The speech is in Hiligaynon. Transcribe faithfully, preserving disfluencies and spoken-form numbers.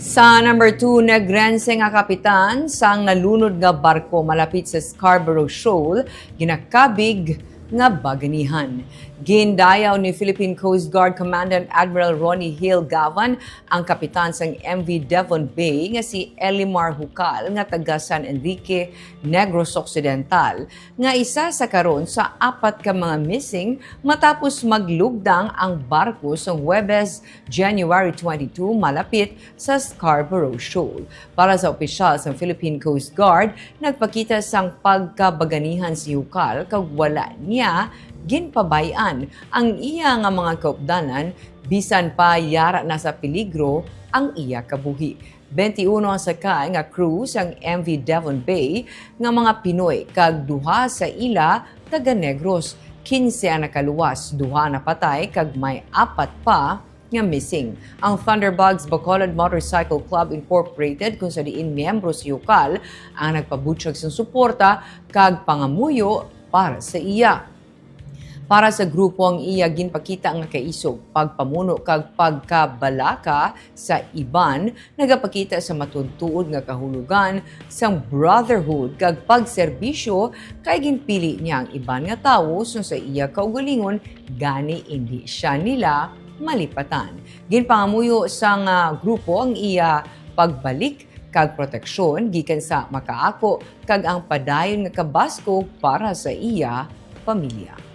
Sa number two, Negrense nga kapitan sang nalunod nga barko malapit sa Scarborough Shoal ginakabig nga baganihan. Gindayaw ni Philippine Coast Guard Commandant Admiral Ronnie Hill Gavan ang kapitan sang M V Devon Bay nga si Elimar Hucal nga taga San Enrique, Negros Occidental, nga isa sa karon sa apat ka mga missing matapos maglugdang ang barko sa Huwebes, January twenty-two, malapit sa Scarborough Shoal. Para sa opisyal sa Philippine Coast Guard, nagpakita sang pagkabaganihan si Hucal kag wala niya ginpabay-an ang iya nga mga kaupdanan, bisan pa yara na sa peligro ang iya kabuhi. Twenty-one ang sakay nga crew sang M V Devon Bay nga mga Pinoy, kag duha sa ila taga Negros. Quince ang nakaluwas, duha napatay, kag may apat pa nga missing. Ang Thunderbugs Bacolod Motorcycle Club Incorporated, kung sa diin miyembro si Hucal, ang nagpabutyag sang suporta kag pangamuyo para sa iya. Para sa grupo, ang iya ginpakita nga kaisog, pagpamuno kag pagkabalaka sa iban nagapakita sa matuod-tuod nga kahulogan sang brotherhood kag pagserbisyo, kay ginpili niya ang iban nga tawo sang sa iya kaugalingon, gani indi siya nila malipatan. Ginpangamuyo sang, ah, grupo ang iya pagbalik kag proteksyon gikan sa makaako kag ang padayon nga kabaskog para sa iya pamilya.